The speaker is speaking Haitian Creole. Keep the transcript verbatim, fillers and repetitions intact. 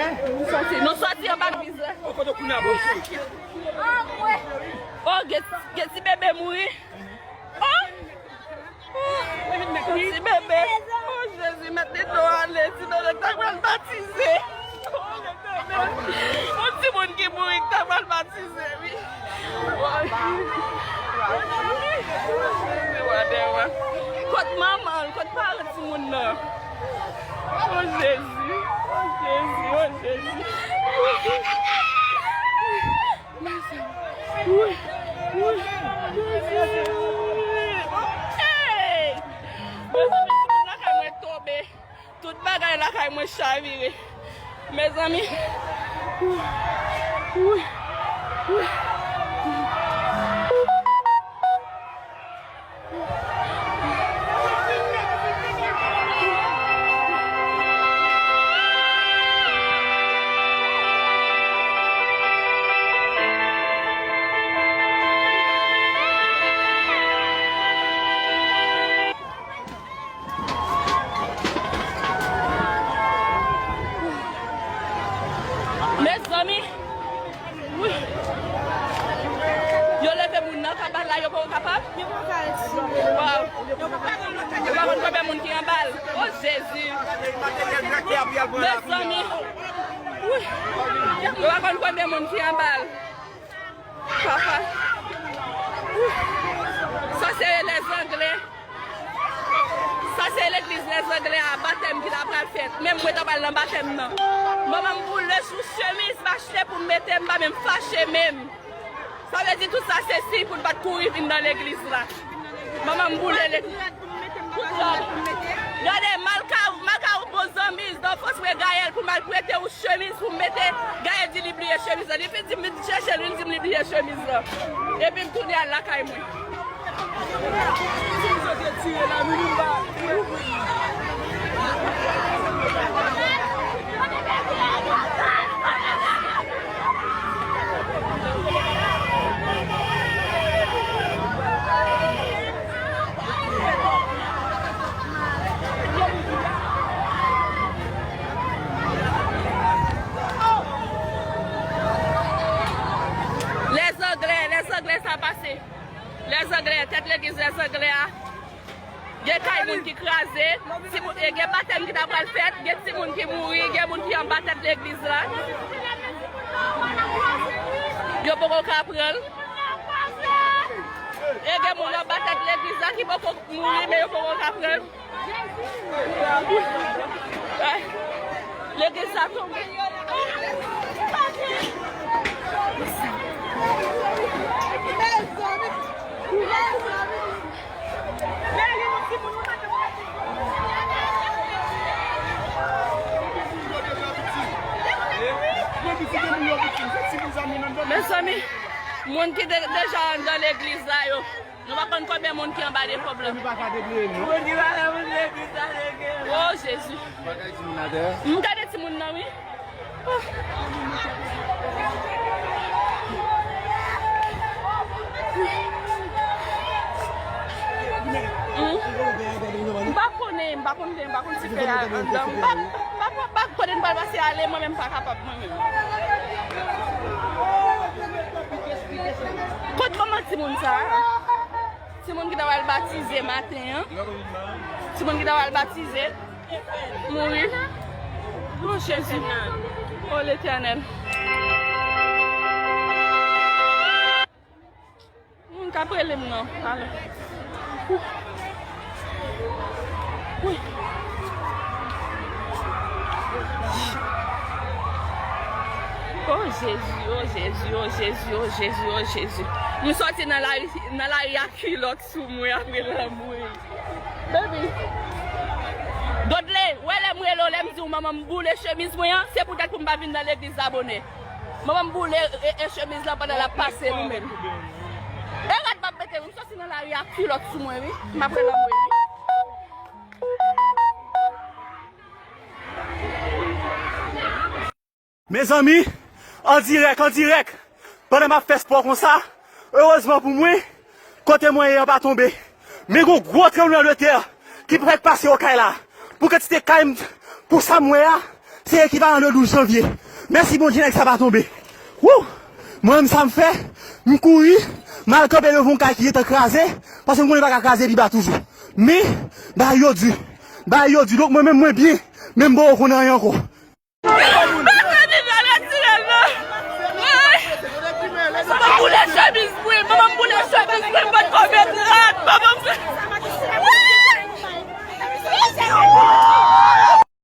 Nou sòti, nou sòti anba legliz la. Oh, gen, gen ti bebe mouri. Oh! Yon ti bebe. Oh, Jezi, mèt li dlo ale, ti bebe k ta pral batize. Oh, Letènèl. Yon timoun ki mouri k ta pral batize, wi. Woy. Jezi, wa dè wa. Kot manman l? Kot paran timoun nan? Oh, Jezi. Oh, Jezi. Oh, Jezi. Wi, wi. Hey! Mezanmi, tout lakay mwen tonbe. Tout bagay lakay mwen chavire. Mezanmi. Wi, wi. Mezanmi, wi. Yo leve moun nan kabal la, yo poko kapab? Yo poko ka retire. Waw. Yo pa konn konbyen moun ki anba l. Oh, Jezi. Mezanmi. Wi. Yo pa konn konbyen moun ki anba l. Papa. Sa se lèzangle. Sa se legliz lèzangle a, batèm ki ta pral fèt. Menm mwen ta pral nan batèm nan. Manman m boule sou chemiz m achte pou m mete, m pa menm fache menm. Sa vle di tout sa se siy pou n pa t kouri vin nan legliz la. Manman m boule legliz. Gade, mal ka, mal ka ou bon zanmi, dan fòs mwen Gaël pou mal prete ou chemiz pou m mete. Gaël di li bliye chemiz la. Li fin di m vin chèche l, vin di m li bliye chemiz la. Epi m tounen al lakay mwen. Lèzanglè, lèzanglè sa pase. Lèzanglè, tèt legliz lèzanglè a. Gen kay moun ki kraze, timoun, e gen batèm ki ta pral fèt, gen timoun ki mouri, gen moun ki anba tèt legliz la. Yo poko ka pran l. E gen moun anba tèt legliz la ki poko mouri, men yo poko ka pran l. Legliz la tonbe. Mezanmi, moun ki de- deja anndan legliz la yo. Nou pa konn konbyen moun ki anba de kòb la. Nou pa ka depleye, non. Moun ki pa la, moun legliz la, legliz. Oh, Jezi. M gade timoun nan, wi. M pa konnen, m pa konnen, m pa konn si fè a anndan. M pa, m pa, m pa konnen m pral pase ale, mwen menm m pa kapab, mwen menm. Kot manman timoun sa a? Timoun ki ta pral batize maten an. Timoun ki ta pral batize. Mouri. Oh, Jezi. Oh, Letènèl. Moun k ap rele m nan. Talè. Wi. Oh, Jezi, oh, Jezi, oh, Jezi, oh, Jezi, oh, Jezi. M sòti nan lari, nan lari ak kilòt sou mwen apre lanmou. Baby. Dodley, wè lè m rele w, lè m di w manman m boule chemiz mwen an, se poutèt pou m pa vin nan legliz la bonè. Manman m boule e, e chemiz lan pandan l ap pase li menm. E rad m ap mete, wi, m sòti nan lari ak kilòt sou mwen, wi. M ap rele anmwe, wi. Mezanmi, an dirèk, an dirèk, pandan m ap fè spò konsa, erezman pou mwen, kote mwen ye an pa tonbe. Men gon gwo tranblemanntè ki prèt pase okay la. Pou kantite kay m, pou sa m wè a, Se ekivalan de douz janvye. Mèsi Bondye, nèg sa pa tonbe. Wou! Mwen menm sa m fè, m kouri, m al kanpe devan yon kay ki gentan kraze, paske m konnen pa ka kraze pi ba toujou. Men, bagay yo di. Bagay yo di. Donk mwen menm mwen byen, men m poko konn anyen ankò.